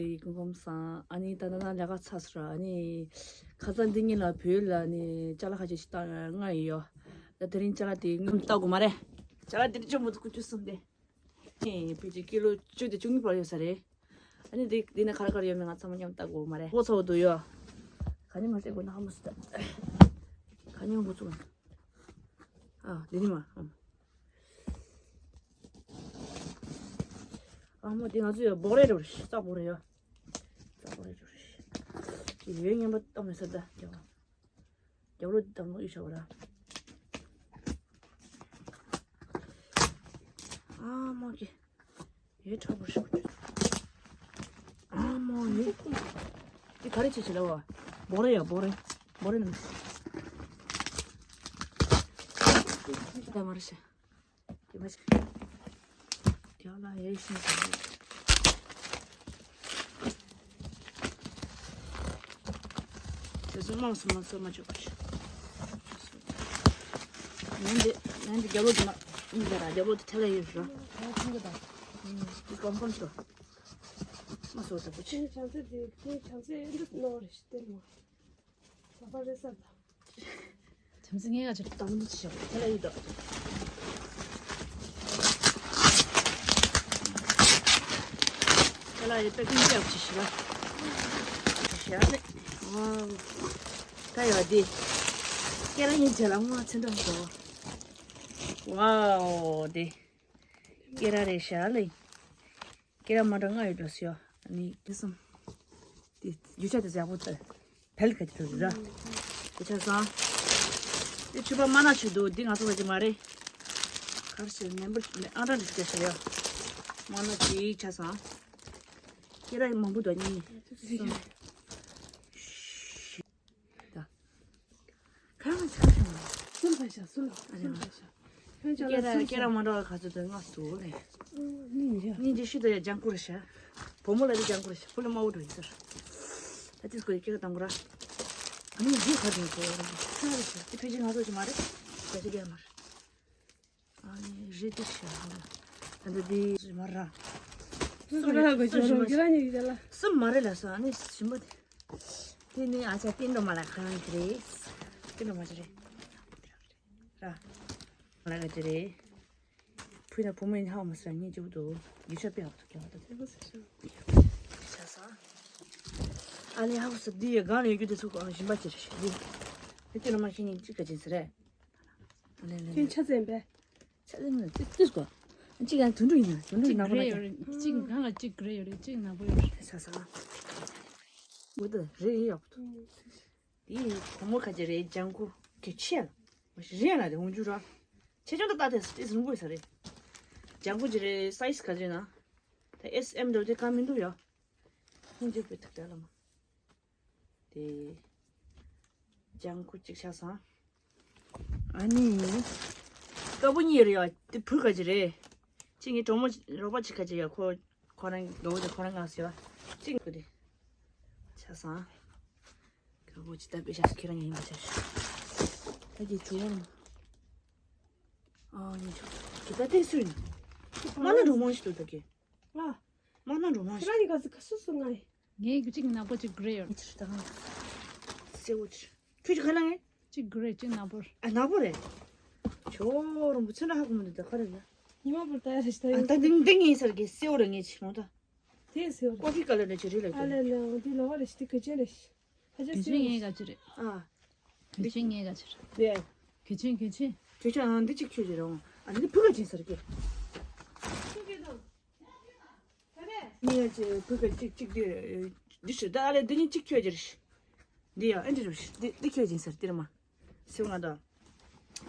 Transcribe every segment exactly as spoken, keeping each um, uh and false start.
ཡི་ཀུན་ཀུམ་སང་ཨ་ནི་ད་ད་ན་ལས་ཀ་ཚར་སོང་ར། ཨ་ནི་ཁ་སང་འདི་ཉིན་ལ་བོད་ལ་ནི་ཅ་ལག་ཁ་ཤས་ཤིག་བཏང་ང་ཡི་ཡོད། ད་དེ་རིང་ཅ་ལག་དེ་ངོམ་བཏང་དགོས་མ་རེད། ཅ་ལག་དེ་ཆུང་མོ་དུ་ཀུ་ཅུ་གསུམ་དེ། ཨེ་བོད་ཀྱི་ཀི་ལོ་བཅུ་དེ་བཅུ་གཉིས་བར་ཡོད་ས་རེད། ཨ་ནི་འདི་འདི་ན་ག་རེ་ག་རེ་ཡོད་མེད་ང་ཚང་མ་མཉམ་བལྟ་དགོས་མ་རེད། ཧོ་ཚ་བོ་དུ་ཡོད། ག་ནི་མ་བཤད་དགོས་ན་ཧ་མ་སུ་ད། ག་ནི་མ་བུ་ཚུགས། ཨ་འདི་ནི་མ། ཨ་མོ་འདི་ང་ཚོ་ཡོད་སྦོག་རེ་རེད། རྩ་སྦོག་རེ་ཡོད། རྩ་སྦོག་རེ་རེད། ཡོད་ངན་པ་གཏོང་མེད་ས་ད་རྒྱབ། རྒྱབ་ལོ་དམ་ལོ་ཡོད་ཤག་བ་ར། ཨ་མ་ཀི། ཡེ་ཁྲ་བོ་ཤོག་ཨ་མ་ཡེ། འདི་ག་རེ་བྱེད་བྱེད་ལ་བ། སྦོག་རེ་ཡ་སྦོག་རེ། སྦོག་རེ་ནང་། ད་མ་རེ་བྱེད། དེ་མ་བྱེད། དེ་ལ་ཡེ་ཤིང་ཟ། དེ་ཚོ་མང་སུ་མང་སུ་མ་བཅུག་པ་ཞིག་ནན་དེ་ནན་དེ་རྒྱབ་ལོག་དེ་མ་ཡིན་པ་ར། རྒྱབ་ལོག་དེ་ཐལ་ཡོད་ར། ཨ་ཁྱོད་ཀྱི་ད། དེ་གམ་གམ་ཞོ། མ་སོ་ད་པོ་ཆེ། ཁྱེད་བྱང་ཚེ་དེ་ཁྱེད་བྱང་ཚེ་ཨེ་འདུག་ནོ་རེ་ཞིག་སྟེར་མོ། ས་པ་རེ་ས་ད། བྱམས་སེང་ངས་ང་ཚོ་དང་པོ་ཞིག་དེ་ལ་ཡིད་དོ། དེ་ལ་ཡིད་པེ་ཀིང་ཅེབ་ཅིག་ཞིག་ལ། ཞག་ལེ། ཝའོ། ད་ཡོད་དེ། སྐེ་ར་ཡིན་བྱས་ལ་ངོ་ཚན་འདྲ་འདུག་ཝའོ། དེ། སྐེ་ར་རེད་ཞག་ལེ། སྐེ་ར་མ་འདྲ་ལྔ་ཡོད་འགྲོ་སི་ཡོ། ཨ་ནི་དེ་གསུམ། དེ་རྒྱུ་ཆ་དེ་ཡག་པོ་ལྟ། བལ་ག་ཅི་འགྲོ་ར། དེ་ཆ་ཚང་། དེ་ཕྱུ་པ་མ་ན་ཆུ་འདུག་འདི་ང་ཚོ་བ་ཅི་མ་རེད། གར་ཞིག་མེན་པར་ཨང་གྲངས་འདི་སྐྱ་ཞིག་ཡོད། མ་ན་ཅི་ཆ་ཚང་། སྐེ་ར་མང་པོ་འདུག་གཉིས། གསུམ། ད། ཁ་མ་ཆག་ཤོག་སུམ་ཕ་ཤ་སུམ་ཨ་རེ་སུམ་ཕ་ཤ། ཁྱོད་ཅག་ལ་སྐེ་ར་སུམ་སྐེ་ར་མ་འདྲ་བ་ག་ཚོད་དུ་ལྔ་འདུག་ལེ། གཉིས་རེད། གཉིས་འདི་ཤི་ད་ཡ་ལྗང་ཁུ་རེད་ཤག་བུ་མོ་ལ་ལི་ལྗང་ཁུ་རེད་ཤག་བུ་ལ་དམར་པོ་འགྲོ་ཡིན་ཟེར། ད་ཏིས་ཁོའི་སྐེ་ར་དང་པོ་ར། ཨ་ནི་འདི་ག་དུས་གོ་ཡ་རེད། ཁ་རེད་ཤག་དེ་ཕལ་ཆེར་ང་ཚོ་ཞིག་མ་རེད། ད་ཅི་རེད་མ་རེད། ཨ་ནི་རེད་དེ་ཤག་ད་ལྟ་དེ་མ་ར། སུ་ར་གོ་ཅོ་རོ་གི་ར་ཉི་གི་ལ། སུ་མ་རེད་ལ་སོ་ཨ་ནི་ཞིམ་པོ་དེ། དེ་ནི་ཨ་ཅག་ཏིན་འགྲོ་མ་ལ་ཁང་གི་རེད། ཏིན་འགྲོ་མ་ཅི་རེད། ར། ལ་ག་ཅི་རེད། ཕུ་ན་བུ་མོ་ཡིན་ཧ་མ་སོ་ཉིན་གཅིག་ཏུ། ཡུ་ཆ་པེ་ཧ་ཐུ་ཀྱང་ད་དེ་གོ་སི་ཤ། ཤ་ས། ཨ་ལེ་ཧ་སོ་འདི་ཡི་གང་ལ་ཡོད་རྒྱུ་དེ་ཚོ་གང་ཞིམ་པ་ཅི་རེད་ཤི་འདི། དེ་ཏིན་འགྲོ་མ་ཤི་ཉིན་གཅིག་ག་ཅི་ཟེར་རེད། ཨ་ལེ་ལེ་ལེ། ཁྱོད་ཆ་ཚན་པས། ཆ་ཚང་ནི་ཏིས་ཏིས་གོ། གཅིག་ཡང་དུད་འགྲོ་ཡིན་ན་དུད་འགྲོ་གཅིག་ནག་པོ་གྲེ་ལ་ཡོད་རེད། གཅིག་གང་ལ་གཅིག་གྲེ་ཡོད་རེད། གཅིག་ནག་པོ་ཡོད་རེད། ས་ས། འོ་ད་རེད་ཡག་པོ་འདུག་དེའི་བུ་མོ་ཁ་ཅིག་རེད། ལྗང་ཁུ་གི་ཆེ་ལ། མ་ཞིག་རེད་ལ་དེ་འོང་རྒྱུ་ར། ཆེ་ཆུང་ད་ལྟ་དེ་ཏིས་རིང་པོ་ཡོད་ས་རེད། ལྗང་ཁུ་ཅིག་རེད། སའི་ཛི་ག་ཅིག་ན། ད་ཨེས་ཨེམ་འདྲ་དེ་གང་མི་འདུག་ཡ། སྙིང་རྗེ་པོའི་ཐུགས་ལྟ་ལ་མ། དེ། ལྗང་ཁུ་གཅིག་ཆགས་སོང་། ཨ་ནི། དཀར་པོ་གཉིས་རེད་ཡ། དེ་བུ་ག་ཅི་རེད། གཅིག་ངའི་གྲོགས་མོ་རོགས་པ་གཅིག་ག་ཅི་ཡ། ཁོ་ཁོ་རང་གི་འདོད་དེ་ཁོ་རང་ང་ཟེར་བ། གཅིག་ངའི་བུ་དེ། ཆགས་སོང་། དཀར་པོ་ཅི་ལྟ་བུའི་ཤ་ཁྱེད་རང་ཡིན་པ་ཆགས་སོང་། ད་ཀྱི་ཇོ་བོ་རང་། ཨ་ནི་ཆོ། ཇི་ལྟ་བལྟས་སུ་ཡིན། མ་ན་འགྲོ་མང་ཞིག་འདུག་ད་ཀྱི། ཨ། མ་ན་འགྲོ་མང་ཁྱེད་རང་ཞིག་གཉིས་ཀ་ཟི་ཁ་སུ་སུ་ང་ཡིན། ངའི་གཅིག་ནག་པོ་གཅིག་གྲེ་ཡོད་རེད། ཅིར་ད་གང་། སེ་འོ་ཅིར། ཁྱོད་ཀྱི་ཁ་ལ་ངའི། གཅིག་གྲེ་གཅིག་ནག་པོ་རེད། ཨ་ནག་པོ་རེད། ཇོ་རོང་པོ་ཚོན་ཁྲ་ཧ་གོ་མི་འདུག་ད་ཁ་རེད་ལ། ཉི་མ་བོར་ད་ཡ་རེད་ད་ཨ་ཡོད། ད་འདི་འདི་ངའི་སར་གི་སེ་འོ་རེད། ངའི་ཆི་མོ་ད། དེ་སེ་འོ་རེད། ཀོ་ཕི་ཀ་ལར་རེད་ཅི་རེད་ལ་ཨ་ལེ་ལེ་འོ་འདི་ལོ་བ་རེད་ཤི་དེ་ག་ཅན་རེད་ཤི། ཁ་ཅན་གལ་སེ་ཆེན་འོ་ངའི་ག་ཅི་རེད། ཨ། གལ་ཆེན་ངའི་ག་ཅི་རེད། དེ། གལ་ཆེན་གལ་ཆེན། ཁྱོད་ཅག་ཨང་འདི་གཅིག་ཁྱོད་ཀྱི་རེད་འོང་ཨ་འདི་ཕུ་ག་ཅན་སར་གི། ཤི་གི་དང་། ངས་ཅི་བུ་ག་གཅིག་གཅིག་འདི་འདི་ཞིག་ད་ཨ་ལེ་འདི་གཉིས་གཅིག་ཁྱོད་ཀྱི་རེད། འདི་ཡང་ཨེ་འདྲ་རེད། འདི་འདི་ཁྱོད་ཀྱི་ཟེར་འདིར་མ་སེ་ང་ད།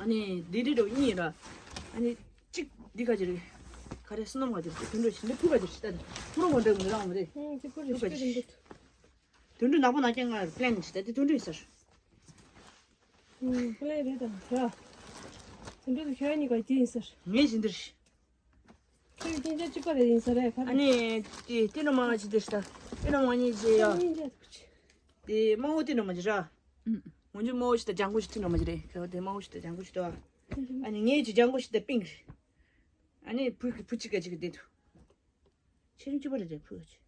ཨ་ནི་འདི་འདི་འདྲ་གཉིས་ར། ཨ་ནི་གཅིག་འདི་ག་ཅི་རེད། ག་རེ་སོ་ནམ་ག་ཅི་རེད། དུད་འགྲོ་ཞིག་འདི་བུ་ག་ཅི་རེད། ད་འདི་བུ་རོ་གོ་འདྲ་མི་རང་མ་རེད། ཧུང་དེ་བུ་རེད་བུ་ག་ཅི་རེད། དུད་འགྲོ་ནག་པོ་ནག་རྐྱང་ང་པི་ལེན་ཞིག་ད་འདི་དུད་འགྲོ་ཡིན་ཟེར། ཧུང་པི་ལེན་རེད་དང་ར། དུད་འགྲོ་དེ་ཁྱོད་གཉིས་ཀ་དེ་ཡིན་ཟེར། ངས་ཞིག་འདིར། ཁྱོད་སྐྱིན་ཆ་གཅིག་པ་རེ་ཡིན་ས་རེད་ཁ་རེད། ཨ་ནི། དེ་དེ་ནོ་མ་ང་ཅི་དེ་ཤ་ད། དེ་ནོ་མ་ཉིད་ཅི་ཡ། སྙིང་རྗེ་ཐུགས་ཆེ། དེ་མ་འོ་དེ་ནོ་མ་ཅི་ར། ཨུམ། ངོ་ཇུ་མ་འོ་ཤི་ད་ལྗང་གུ་ཤི་དེ་ནོ་མ་ཅི་རེད། ཁ་དེ་མ་འོ་ཤི་ད་ལྗང་གུ་ཤི་ད། ཨ་ནི་ངའི་ཅི་ལྗང་གུ་ཤི་ད་པིང་རེད། ཨ་ནི་བུ་བུ་གཅིག་ག་གཅིག་གི་དེ་དུ། ཆེ་རིང་གཅིག་པ་རེད་རེད་བུ་གཅིག་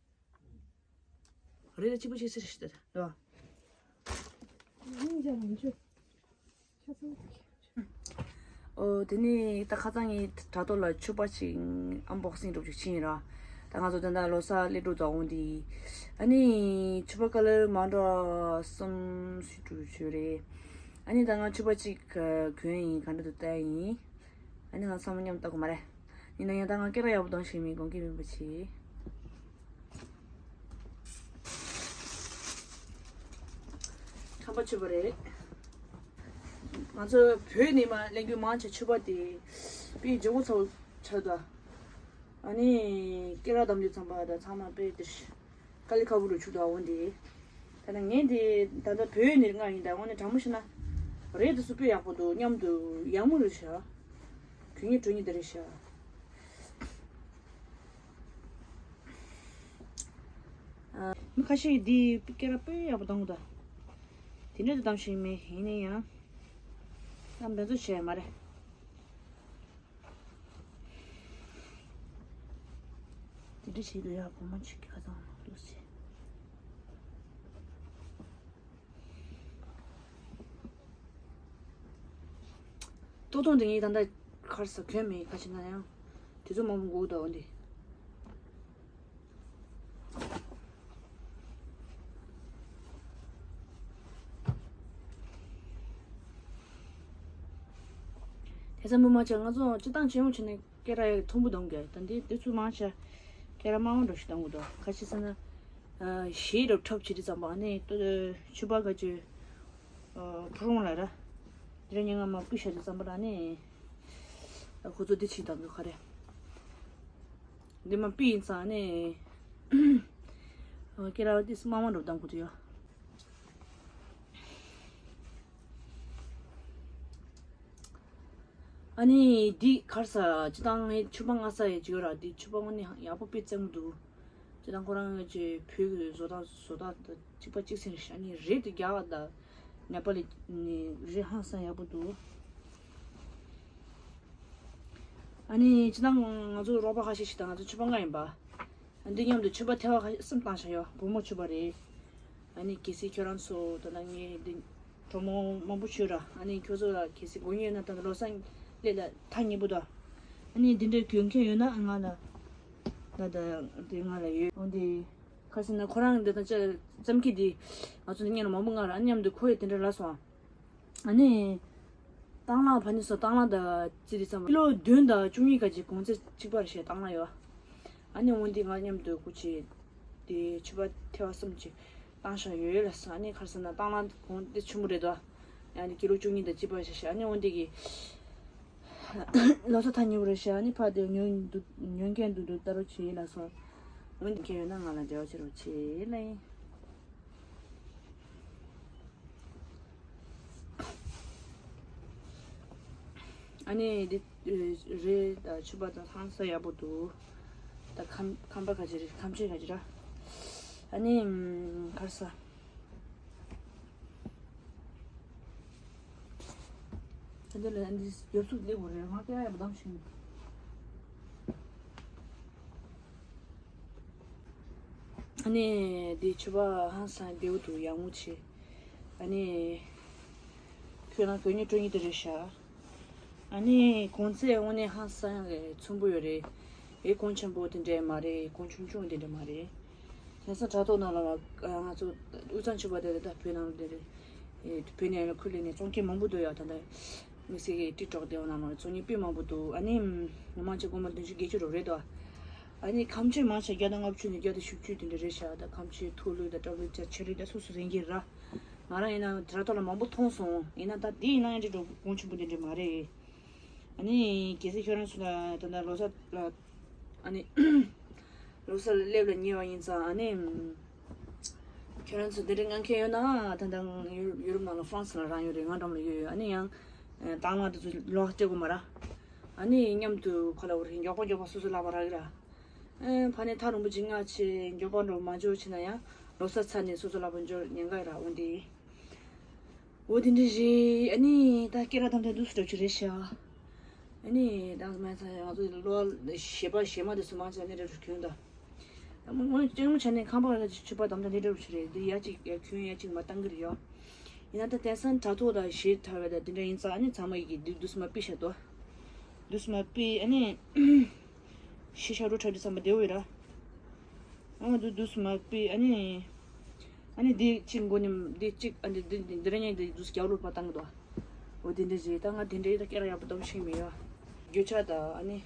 རེད། ད་གཅིག་པ་གཅིག་སེ་རེད་ཤི་ད་རེད་བ། ཨོ་དེ་ནས་ད་ཁ་སང་ངས་དྲ་ཐོག་ལ་ཕྱུ་པ་ཅིག་ཨན་བོག་སིང་འགྲོ་ཅིག་ཕྱིན་ར། ད་ང་ཚོ་ད་ལྟ་ལོ་གསར་སླེབས་འགྲོ་ད་འོང་དེ། ཨ་ནི་ཕྱུ་པ་ཀ་ལར་མ་འདྲ་གསུམ་ཞིག་འགྲོ་བྱོས་རེད། ཨ་ནི་ད་ང་ཕྱུ་པ་ཅིག་གོན་ཡིན། ག་འདྲ་འདུག་ལྟ་ཡིན། ཨ་ནི་ང་ཚང་མ་མཉམ་ལྟ་དགོས་མ་རེད། ཡིན་ན་ཡང་ད་ང་སྐེ་རགས་ཡག་པོ་གཏོང་ཤེས་མིན་དགོངས་འགལ་མིན་པ་བྱེད། ཁམས་པ་ཕྱུ་པ་རེད། ང་ཚོ་བོད་ནས་མར་ལེན་རྒྱུ་མང་ཆེ་ཕྱུ་པ་དེ་དཔེ་ལྗིད་པོ་ཚ་པོ་ཆགས་འདུག་ཨ་ནི་སྐེ་རགས་བསྡམ་རྒྱུ་ཚང་པ་ད་ཚང་མ་དཔེ་དེ་དཀའ་ལས་ཁག་པོ་རུ་ཆུག་འདུག་འོན་ཏེ། ད་ནི་ངས་འདི་ད་ལྟ་བོད་ནས་ང་ཡིན། ད་འོན་ནས་དྲང་མོ་བཤད་ན་རེད། དེ་ཚོ་དཔེ་ཡག་པོ་འདུག་མཉམ་དུ་ཡག་མོ་རེད་ཤག་གུས་ངེས་གྲོས་ངེས་དེ་རེད་ཤག་མི་ཁ་ཤས་ཀྱིས་འདི་སྐེ་རགས་དཔེ་ཡག་པོ་གཏོང་གི་འདུག་དེ་འདྲ་དུ་གཏོང་ཤེས་མེད། ཡིན་ན་ཡང་ད་འབད་རྩོལ་བྱས་མ་རེད། དེ་འདྲ་བྱེད་དུ་ཡག་བུ་མོ་ཆུ་སྐྱ་ཚང་ལ་ལུས་ཆེ། ཏོག་ཏོག་འདི་ངས་ད་ལྟ་ཁར་ས་གོན་མེད། ཁ་ཕྱེ་ན་ཡང་དེ་ཚོ་མང་པོ་འགུག་འདུག་འདི། དེ་ཚོ་མི་མང་ཆེ་ང་ཚོ་སྤྱི་བཏང་ཆེན་མོ་བྱས་ནས་སྐེ་རགས་ཡག་མཐོན་པོ་གཏོང་གི། ད་འདི་འདི་ཚོ་མང་ཆེ་སྐེ་རགས་དམའ་མོ་འདྲ་ཞིག་གཏོང་གི་འདུག་ག་ཅི་ཟེར་ན། ཨ་གཞས་འདྲ་འཁྲབ་བྱེད་དུས་ཙམ་པ་ཨ་ནི་ཏོ་ཕྱུ་པ་ག་ཅི། ཨ་ཕུ་རོང་ལ་ར། འདི་ར་ཉིན་ང་མ་པི་ཤ་དུས་ཙམ་པ་ཨ་ནི། ཨ་ཁོ་ཚོ་འདི་བྱེད་དང་གི་ག་རེ། འདི་མ་པི་ཡིན་ཙང་ཨ་ནི། ཨ་སྐེ་རགས་འདི་དམའ་མོ་འདྲ་གཏོང་གི་འདུག་ཡ། ཨ་ནི་འདི་ཁར་ས་སྤྱི་བཏང་ངས་ཕྱུ་པ་མངགས་ས་ཡི་ཅིག་ཡོད་ར། འདི་ཕྱུ་པ་དངོས་གནས་ཡག་པོ་དཔེ་བཙན་པོ་འདུག་སྤྱི་བཏང་ཁོ་རང་ངས་ཅིག་བོད་ཀྱི་བཟོ་ལྟ་བཟོ་ལྟ་དང་གཅིག་པ་གཅིག་སེ་རེད་ཤག་ཨ་ནི་རས་དེ་རྒྱ་གར་དང་ནེ་པ་ལི་ནི་རས་ཧང་སང་ཡག་པོ་འདུག་ཨ་ནི་སྤྱི་བཏང་ང་ཚོ་རོགས་པ་ཁ་ཤས་ཤིག་དང་ང་ཚོ་ཕྱུ་པ་ལྔ་ཡིན་པ། འདི་མཉམ་དུ་ཕྱུ་པ་ཐེ་བ་གསུམ་བཏང་བཞག་ཡོད། བུ་མོ་ཕྱུ་པ་རེད། ཨ་ནི་གལ་སྲིད་ཁྱོད་རང་ཚོ་ད་ལྟ་ངའི་འདི་གྲོགས་མོ་མང་པོ་ཡོད་ར། ཨ་ནི་ཁྱོད་ཚོ་ལ་གལ་སྲིད་དགོས་ངེས་ཡོད་ན་ད་ལྟ་ལོ་གསར་སླེབས་ལ་ཐག་ཉེ་པོ་འདུག་ཨ་ནི་འདི་འདྲའི་གྱོན་མཁན་ཡོད་ན་ང་ལ་ད་ལྟ་འདི་ང་ལ་ཡོད། འོན་ཏེ་ཁ་སང་ན་ཁོ་རང་འདི་ད་ལྟ་ཙམ་གྱི་འདི་ང་ཚོ་འདི་སྔོན་ལ་མང་པོ་མངགས་ར། ཨ་ནི་མཉམ་དུ་ཁོ་ཡི་དེ་འདྲ་ལབ་སོང་། ཨ་ནི། སྟག་ལྷ་ཕ་ནི་སོ་སྟག་ལྷ་དང་ཅི་རིགས་ཙམ་ཀི་ལོ་བདུན་དང་བཅུ་གཉིས་ཀ་ཅིག་གོང་ཚད་གཅིག་པར་བཤད་སྟག་ལྷ་ཡོད། ཨ་ནི་འོན་ཏེ་ང་མཉམ་དུ་སྐུ་མཁྱེན་དེ་ཕྱུ་པ་ཐེ་བ་གསུམ་ཅིག་བཏང་བཞག་ཡོད་ལ་སོང་། ཨ་ནི་ཁར་སང་ན་སྟག་ལྷ་གོང་དེ་ཆེན་པོ་རེད་དོ། ཨ་ནི་ཀི་ལོ་བཅུ་གཉིས་དང་གཅིག་པར་བཤད་བཤད། ཨ་ནི་འོན་ཏེ་གི་ལོ་སོ་ཐ་ཉེ་པོ་རེད་བཤད། ཨ་ནི་ཕ་དེ་ཉོན་འདུག་ཉོན་མཁན་འདུག་འདུག་ལྟ་རོགས་བྱེད་ལ་སོང་། འོན་ཏེ་མཁན་ཡོད་ན་ང་ལ་འབྲེལ་བ་བྱེད་རོགས་བྱེད་ལ་ཡིན། ཨ་ནི་འདི་རེད་ད། ཕྱུ་པ་དང་ཧང་སང་ཡག་པོ་འདུག་ད་ཁམ་ཁམ་པ་ག་ཅི་རེད། ཁམ་ཆུ་ག་ཅི་ར། ཨ་ནི་ཁར་ས་ད་འདི་ལ་འདི་རྒྱབ་ཚུགས་སླེབས་དགོས་རེད། ང་སྐད་ཡག་པོ་བདམས་ཤིང་། ཨ་ནི་འདི་ཕྱུ་པ་ཧང་སང་བདེ་པོ་འདུག་ཡག་མོ་བྱས། ཨ་ནི་ཁྱོད་རང་གོན་ནི་སྤྲོད་ནི་དེ་རེད་ཤག་ཨ་ནི་གོང་ཚད་དངོས་གནས་ཧང་སང་གི་ཚོན་པོ་ཡོད་རེད། ཨེ་གོང་ཆེན་པོ་དེ་འདྲས་མ་རེད། གོང་ཆུང་ཆུང་དེ་འདྲས་མ་རེད། དེང་སང་དྲ་ཐོག་ནང་ལ་ང་ཚོ་དབུས་གཙང་ཕྱུ་པ་དེ་ད་བོད་ནང་དེ་རེད། བོད་ནས་ཁུལ་ལས་ནས་བཙོང་མཁན་མང་པོ་འདུག་ཡ། ད་ལྟ་དམིགས་བསལ་གྱི་ཊིག་ཊོག་དེ་བ་ནང་ལ་བཙོང་མཁན་དཔེ་མང་པོ་འདུག་ཨ་ནི་མི་མང་ཆེ་སྒོར་མོ་བདུན་ཅུ་བརྒྱད་ཅུ་རོབ་རེད་དོ། ཨ་ནི་ཁམ་ཆུ་མང་ཆེ་བརྒྱ་དང་ལྔ་བཅུ་ནས་བརྒྱ་དང་བཞི་བཅུ་དེ་འདྲ་རེད་ཤག་ད་ཁམ་ཆུ་ཐུག་ལུག་དང་ཏྲ་བུ་ཅ་ཆེ་རིགས་ད་སོ་སོ་རེད་ཀྱི་ར། ང་རང་ཡིན་ན་དྲ་ཐོག་ལ་མང་པོ་མཐོང་སོང་། ཡིན་ན་ད་འདི་ཡིན་ན་ཡང་འདྲ་འགྲོ་གོང་ཆེན་པོ་དེ་འདྲ་མ་རེད། ཨ་ནི་གལ་སྲིད་ཁྱོད་རང་ཚོ་ལ་ད་ལྟ་ལོ་གསར་ལ་ཨ་ནི་ལོ་གསར་སླེབས་ལ་ཉེ་བ་ཡིན་ཙང་། ཨ་ནི་ཁྱོད་རང་ཚོ་འདི་འདྲ་མངགས་མཁན་ཡོད་ན། ད་ལྟ་ཡུ་ཡུ་རོབ་ནང་ལ་ཧྥ་རན་སི་ལ་རང་ཡོད་རེད། ང་འགྲམ་ལ་ཡོད་ཡོད། ཨ་ནི་ཡང་ཨ་སྟག་ལྷ་དེ་ཚོ་ལོག་སྤྲད་དགོས་མ་ར། ཨ་ནི་མཉམ་དུ་ག་ལ་བར་མགྱོགས་པོ་མགྱོགས་པོ་སོ་སོ་ལག་པ་རག་གི་ར། ཨ་ཕ་ནས་ཐག་རིང་པོ་ཅིག་མངགས་བྱས་མགྱོགས་པོ་འགྲོ་མ་འཇོག་བྱས་ན་ཡང་ལོ་གསར་ཚར་ནས་སོ་སོ་ལག་པ་འབྱོར་ཉེན་ཁ་ཡོད་ར། འོན་ཏེ། འོ་དེ་འདྲ་རེད། ཨ་ནི་ད་སྐེ་རགས་དམ་དེ་འདུག་སེ་འགྲོ་རྒྱུ་རེད་ཤག་ཨ་ནི་ད་མ་ཚ་ང་ཚོ་ལོ་གཞས་པ་གཞས་མ་དེ་ཚོ་མང་ཆེ་ཨ་ནི་རེ་རེ་གྱོན་ད། ད་མོ་ངོས་ལྕང་མོ་ཆ་ནས་ཁང་པ་ལ་ཕྱུ་པ་དམ་དང་འདི་འདྲ་བྱེད་རེད། འདི་ཡ་གཅིག་ཡ་ཁྱོན་ཡ་གཅིག་མ་བཏང་གི་རེད་ཡ། ཡིན་ན་ད་དེང་སང་དྲ་ཐོག་ལ་ཞེ་དྲག་བས་ད་འདི་འདྲ་ཡིན་ཙང་ཨ་ནི་ཚང་མ་ཡི་གི་འདི་དུས་སུ་མ་པི་ཤ་དོ། དུས་སུ་མ་པི་ཨ་ནི་ཤི་ཤ་རུ་ཁྲ་འདི་ཚང་མ་བདེ་བོ་ཡོད་ར། ཨ་འདི་དུས་སུ་མ་པི་ཨ་ནི་ཨ་ནི་འདི་གཅིག་མགོ་ནི་འདི་གཅིག་ཨ་འདི་འདི་འདི་འདི་ར་ཉལ་འདི་དུས་སུ་རྒྱབ་ལོག་པ་བཏང་གི་དོ། འོ་དེ་འདྲ་བྱས་ད་ང་དེ་འདྲའི་ད་སྐད་ར་ཡག་པོ་འདོམས་ཤེས་མི་ཡོད། རྒྱུ་ཆ་ད་ཨ་ནི་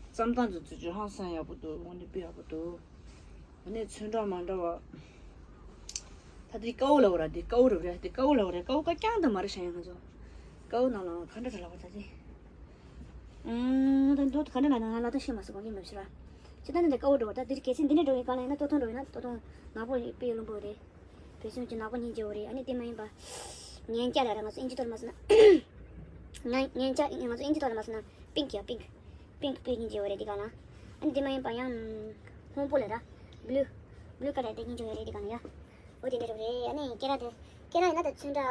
རྩམ་ཐང་དུ་བཙུད་རྒྱུ་ཧང་སང་ཡག་པོ་འདུག་དངོས་གནས་དཔེ་ཡག་པོ་འདུག་ཨ་ནི་ཚོན་ཁྲ་མ་འདྲ་བ། ད་དེ་ཀའོ་ལ་འོ་ར་དེ་ཀའོ་རུ་རེད། དེ་ཀའོ་ལ་འོ་རེད། ཀའོ་ཀ་རྐྱང་དུ་མ་རེད་ཤ་ཡང་ང་ཚོ། ཀའོ་ནང་ལ་ག་འདྲ་རེད་ལ་འོ་ད་དེ། ཨང་ད་འདོད་ག་འདྲ་ལ་ན་ང་ལ་ད་ཤེས་མ་སོང་གོ་གིན་མ་ཤེས་ར། ཅི་ད་ནི་དེ་ཀའོ་འགྲོ་བ་ད་དེ་གལ་སྲིད་འདི་ནས་འགྲོ་བའི་གང་ལ་ཡིན་ན་ཏོ་ཐོང་འགྲོ་ཡིན་ན་ཏོ་ཐོང་ནག་པོ་དཔེ་རླུང་པོ་རེད། བོད་སོང་གི་ནག་པོ་སྙིང་རྗེ་བོ་རེད། ཨ་ནི་དེ་མ་ཡིན་པ། ངན་སྐྱ་ལ་ར་ང་ཚོ་ཨིན་ཇི་ཐོག་ལ་མ་སོང་ན། ངན་ངན་སྐྱ་ང་ཚོ་ཨིན་ཇི་ཐོག་ལ་མ་སོང་ན་པིང་ཀི་ཡ་པིང་ཀི། པིང་ཀི་དཔེ་སྙིང་རྗེ་བོ་རེད་དེ་ག་ལ། ཨ་ནི་དེ་མ་ཡིན་པ་ཡང་། སྔོན་པོ་ལ་ར། བླུ། བླུ་ཀ་ལ་དེ་སྙིང་རྗེ་བོ་རེད་དེ་ག་ལ་ཡ། འོ་དེ་འདྲ་རེད། ཨ་ནི་སྐེ་ར་དེ། སྐེ་ར་ཡིན་ན་དེ་ཚོན་ཁྲ།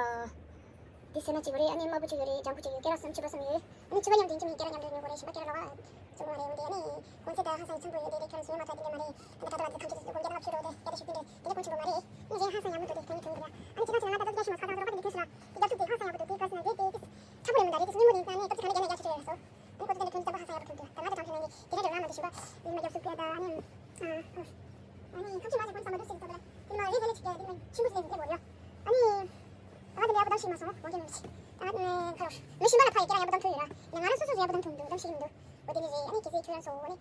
འདི་སེར་ནག་གཅིག་པ་རེད། ཨ་ནི་དམར་པོ་གཅིག་ཡོད་རེད། ལྗང་ཁུ་གཅིག་ཡོད། སྐེ་རགས་སུམ་ཅུ་པ་གསུམ་ཡོད། ཨ་ནི་ཕྱུ་པ་མཉམ་དུ་ཡིན་ཅི་མིན་སྐེ་རགས་མཉམ་དུ་ཉོ་དགོས་རེད། ཞིམ་པ་སྐེ་རགས་ལོག་པ་བཙུགས་མ་རེད། འོན་ཏེ་ཨ་ནི་གོང་ཚད་ད་ཧང་སང་ཡིན་ཚང་པོ་ཡོད་དེ་དེ་ཁྱོད་རང་སུ་ཡོད་མ་ཐག་དེ་འདྲ་མ་རེད། ད་ལྟ་ད་ལྟ་ཁམས་ཆེ་དེ་སུ་དགོན་རྒྱ་ནག་ཕྱི་རོལ་དེ་སྐད་ཆ་ཞུ་དེ་དེ་འདྲ་ཁོང་ཆུང་པོ་མ་རེད། ཨ་ནི་གཞན་ཧང་སང་ཡག་མོ་འདུག་དེ་དེ་ཉིད་ཐོན་གི་ར། ཨ་ནི་ཁྱེད་རང་ཚོ་ང་ད་ད་སྐད་ཆ་མ་ས་ད་རོགས་པ་དེ་འདྲ་ཐོན་སོང་ལ། དེ་རྒྱབ་ཚུགས་དེ་ཧང་སང་ཡག་པོ་འདུག་དེ་ག་ཟེར་ན་དེ་དེ་དེ་ཚ་པོ་རེད་མི་འདུག་རེད། དེ་སྙིང་མོ་རེད། ད་ནས་སྐབས་དེ་ཁ་ནས་རྒྱ་ནག་ཆ་ཆ་རེད་སོ། ཨ་ནི་ཁོ་ཚོ་དེ་འདྲ་ཐོན་ཚ་པོ་ཧང་སང་ཡག་པོ་ཐོན་འདུག་ད་ང་ད་དྲང་ཐོན་ནས་དེ་རེད་རང་མ་འདུག་ཞུ་བ། ཨ་ནི་མ་རྒྱབ་ཚུགས་དེ་ད་ཨ་ནི་ཨ་ཨ་ནི་ཐམས་ཅད་མ་ཟད་ཁོང་ཚང་མ་འདུག་ཟེར་གི་ཐོབ་ལ། དེ་མ་རེད་ལས་ཅིག་གི་དེ་མ་ཆུང་པོ་ཟེར་གི་དེ་བོར་ཡོད། ཨ་ནི། ད་དེ་འདྲ་ཡག་པོ་བདམས་ཤེས་མ་སོང་། དགོངས་འགལ་མེད་ཅིག་ད་ནི་ཁ་རོ། མི་གཞན་པ་ལ་ཕ་ཡི་སྐད་ར་ཡག་པོ་བདམས་ཐུབ་ཡོད་ར། ཡང་ང་རང་སོ་སོ་སུ་ཡག་པོ་བདམས་ཐུབ་མི་འདུག་བདམས་ཤེས་ཀྱི་མི་འདུག་འོ་དེ་ནི་རེད། ཨ་ནི་གལ་སྲིད་ཁྱོད་རང་ཚོ་འོ་ནི།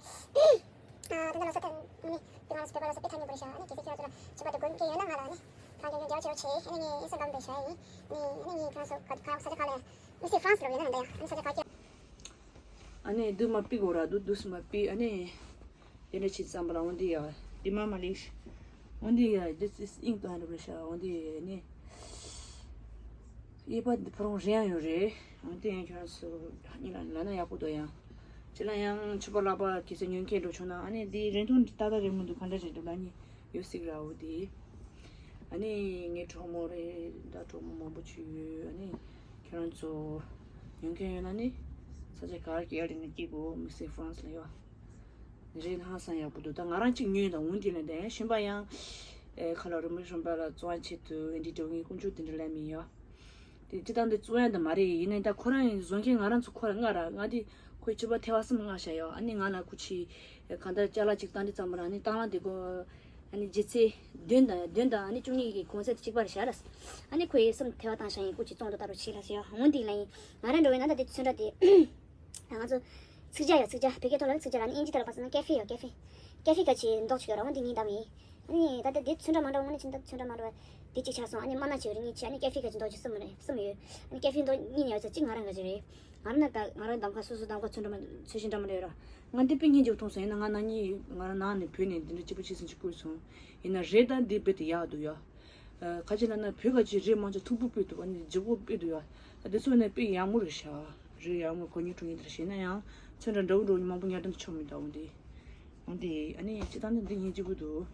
ད་ལྟ་ལོ་གསར་ཐོན་ནི། དེ་ང་རང་ཚོ་བོད་པ་ལོ་གསར་དཔེ་ཐོན་ནི་བོར་ཤ། ཨ་ནི་གལ་སྲིད་ཁྱོད་རང་ཚོ་ལ་ཕྱུ་པ་དེ་དགོས་མཁན་ཡོད་ན་ང་ལ་ཨ་ནི། ད་རྒྱང་རྒྱང་རྒྱག་ཆེ་རོ་ཆེ། ཨ་ནི་ངས་ཨིན་སི་ཊ་གྷ་རམ་བེད་ཤ་ཡིན། ནི་ཨ་ནི་ངས་ཁྱོད་རང་ཚོ་ག་ག་ས་ཆ་ག་ལ་ཡང་། མི་སེ་ཧྥ་རན་སི་ལ་ཡོད་ན་ད་ཡང་ཨ་ནི་ས་ཆ་ག་སྐྱེ། ཨ་ནི་དུ་མ་པི་གོ་ར་དུ་དུ་སུ་མ་པི་ཨ་ནི། དེ་འདྲ་བྱེད་ཙམ་པ་ལ་འོན་ཏེ་ཡ། དེ་མ་མ་ལེགས། འོན་ཏེ་ཡ། This is ink to hand brush. འོན་ཏེ་ནི། ཡེ་པ་འདི་ཕ་རོང་རེ་ཡང་ཡོད་རེད། འོན་ཏེ་ཡང་ཁྱོད་རང་ཚོ་གཉིས་ལ་ལབ་ན་ཡག་པོ་འདུག་ཡང་། ཅི་ལ་ཡང་ཕྱུ་པ་ལག་པ་གི་ཚེ་ཉོ་མཁན་འགྲོ་བྱུང་ན་ཨ་ནི་འདི་རིན་ཐང་ཏག་ཏག་རེད་མི་འདུག་ག་འདྲ་རེད་འདུག་ལབ་ནི་ཡོད་སྲིད་ར། འོ་དེ། ཨ་ནི་ངའི་གྲོགས་མོ་རེད། ད་གྲོགས་མོ་མང་པོ་ཅིག་ཡོད། ཨ་ནི་ཁྱོད་རང་ཚོ་ཉོ་མཁན་ཡོད་ན་ནི་ས་ཆ་ག་རེ་ག་རེ་ནས་སྐྱེལ་དགོས། མི་སེ་ཧྥ་རན་སི་ལ་ཡོད། རེད། ཧང་སང་ཡག་པོ་འདུག་ད་ང་རང་གཅིག་ཉོས་དང་འོན་ཏེ་ལ་དེ་གཞན་པ་ཡང་། ཨེ་ཁ་ལག་རིན་པོ་རིན་པ་ལ་བཙོང་ཆེད་དུ་ཨེ་འདི་འགྲོ་ངའི་ཀུན་སྤྱོད་དེ་འདྲ་ལས་མི་ཡོད། དེ་སྤྱི་བཏང་དེ་བཙོང་ཡ་འདི་མ་རེད། ཡིན་ནའི་ད་ཁོ་རང་ཡིན་བཟོ་མཁན་ང་རང་ཚོ་ཁོ་རང་ང་ར་ང་དེ་ཁོའི་ཕྱུ་པ་ཐེ་བ་གསུམ་ལྔ་བཞག་ཡོད། ཨ་ནི་ང་ལ་ཁུ་ཆི་གང་ལྟར་ཅ་ལག་གཅིག་བཏང་དུས་ཙམ་པ་ལ་ཨ་ནི་བཏང་ལ་འདི་གོ་ཨ་ནི་ལྗིད་ཚད་བདུན་དང་བདུན་དང་ཨ་ནི་བཅུ་གཉིས་ཀྱི་གོང་ཚད་གཅིག་པ་རེད་བཞག་ལ། ཨ་ནི་ཁོ་ཡིས་གསུམ་ཐེ་བ་བཏང་བཞག་ཡིན། ཀུ་ཅི་བཙོང་དུ་ལྟ་རུ་ཆི་ལ་ཟེར་ཡོད། འོན་ཏེ་ལ་ཡིན་ང་རང་འགྲོ་བའི་ན་ད་དེ་ཚོན་ཁྲ་དེ། ང་ཚོ་ཚིག་ཇ་ཡོད། ཚིག་ཇ་བོད་སྐད་ཐོག་ལ་ཚིག་ཇ་ལ་ནི་ཨིན་ཇི་ཐོག་ལ་པ་སང་ན་ཀེ་ཧྥེ་ཡོད། ཀེ་ཧྥེ། ཀེ་ཧྥེ་ག་ཅིག་མདོག་ཅིག་ཡོད་ར། འོ་འདི་ངས་བདམས་ཡིན། ཨ་ནི་ད་ལྟ་འདི་ཚོན་ཁྲ་མ་འདྲ་བོ་ནི་ཕྱིན་ད་ཚོན་ཁྲ་མ་འདྲ་བ་འདི་གཅིག་ཆགས་སོང་། ཨ་ནི་དམར་ནག་ཅིག་ཡོད་རེད། གཉིས་ཅིག་ཨ་ནི་ཀེ་ཧྥེ་ག་ཅིག་མདོག་ཅིག་གསུམ་རེད། གསུམ་ཡོད། ཨ་ནི་ཀེ་ཧྥེ་མདོག་གཉིས་ནས་ཡོད་ཚད་གཅིག་ང་རང་ག་ཅིག་རེད། ང་རང་ད་ང་རང་གདམ་ཁ་སོ་སོ་གདམ་ཁ་ཚོན་ཁྲ་མ་ཚོན་ཞིང་འདྲ་མ་འདྲ་ཡོད་ར། ང་འདི་དཔེ་སྙིང་རྗེ་པོ་མཐོང་སོང་། ཡིན་ན་ང་ནང་ཉིད་ང་རང་ནང་ནས་བོད་ནས་འདི་འདྲ་གཅིག་པ་གཅིག་སེ་གཅིག་བསྐུར་སོང་། ཡིན་ན་རེད་ད་འདི་རྦད་དེ་ཡག་འདུག་ཡ། ཨ། ག་ཅི་ལབ་ན་བོད་ག་ཅིག་རེད་མང་ཆེ་མཐུག་པོ་དཔེ་འདུག་ཨ་ནི་ལྗིད་པོ་དཔེ་འདུག་ཡ། ད་དེ་ཚོ་ནས་དཔེ་ཡག་མོ་རེད་ཤག་རེད་ཡག་མོ་གོ་ཉིད་གྲོང་ཉིད་དེར་བྱས་ན་ཡང་ཚོན་ཁྲ་འདྲ་བོ་འདྲ་བོ་མང་པོ་ཉར་དོན་ཆོག་མི་འདུག་འོན་ཏེ། འོན་ཏེ་ཨ་ནི་སྤྱི་བཏང་ནི་འདི་ཉན་སྐྱིད་པོ་འདུག་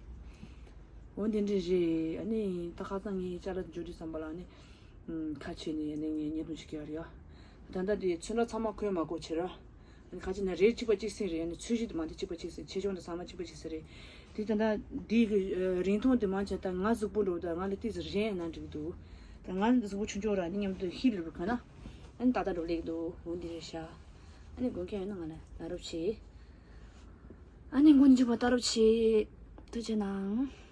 འོ་འདི་འདྲ་རེད། ཨ་ནི་ད་ཁ་སང་ངའི་ཅ་ལག་འབྱོར་དུས་ཙམ་པ་ལ་ཨ་ནི། ཁ་ཕྱེ་ནས་ཨ་ནི་ངས་བརྙན་ཐུང་ཞིག་བཀལ་ཡ་རེད་ཡ། ད་ལྟ་དེ་ཚོན་ཁྲ་ཚང་མ་གོན་མ་གོ་བྱེད་ར། ཁ་ཅིག་ན་རེད་གཅིག་པ་གཅིག་སེ་རེད། ཨ་ནི་ཚོས་གཞི་དེ་མ་དེ་གཅིག་པ་གཅིག་སེ་ཆེ་ཆུང་དེ་ཚང་མ་གཅིག་པ་གཅིག་སེ་རེད། དེ་ད་ལྟ་འདི་གི་རིང་ཐུང་དེ་མང་ཆེ་ད་ང་གཟུགས་པོ་འགྲོ་ད་ང་ལ་ཏིས་རན་ན་འགྲིག་འདུག་ད་ང་གཟུགས་པོ་ཆུང་ཆུང་ར་ནི་མཉམ་དུ་ཧི་ལི་རུ་ག་ན་ཨ་ནི་ཏག་ཏག་འགྲོ་ལེགས་འདུག་འོ་འདི་རེད་ཤག་ཨ་ནི་དགོས་མཁན་ཡོད་ན་ང་ལ་ལབ་རོགས་བྱེད། ཨ་ནི་མགོ་མཇུག་པ་ལྟ་རོགས་བྱེད། ཐུགས་རྗེ་གནང་།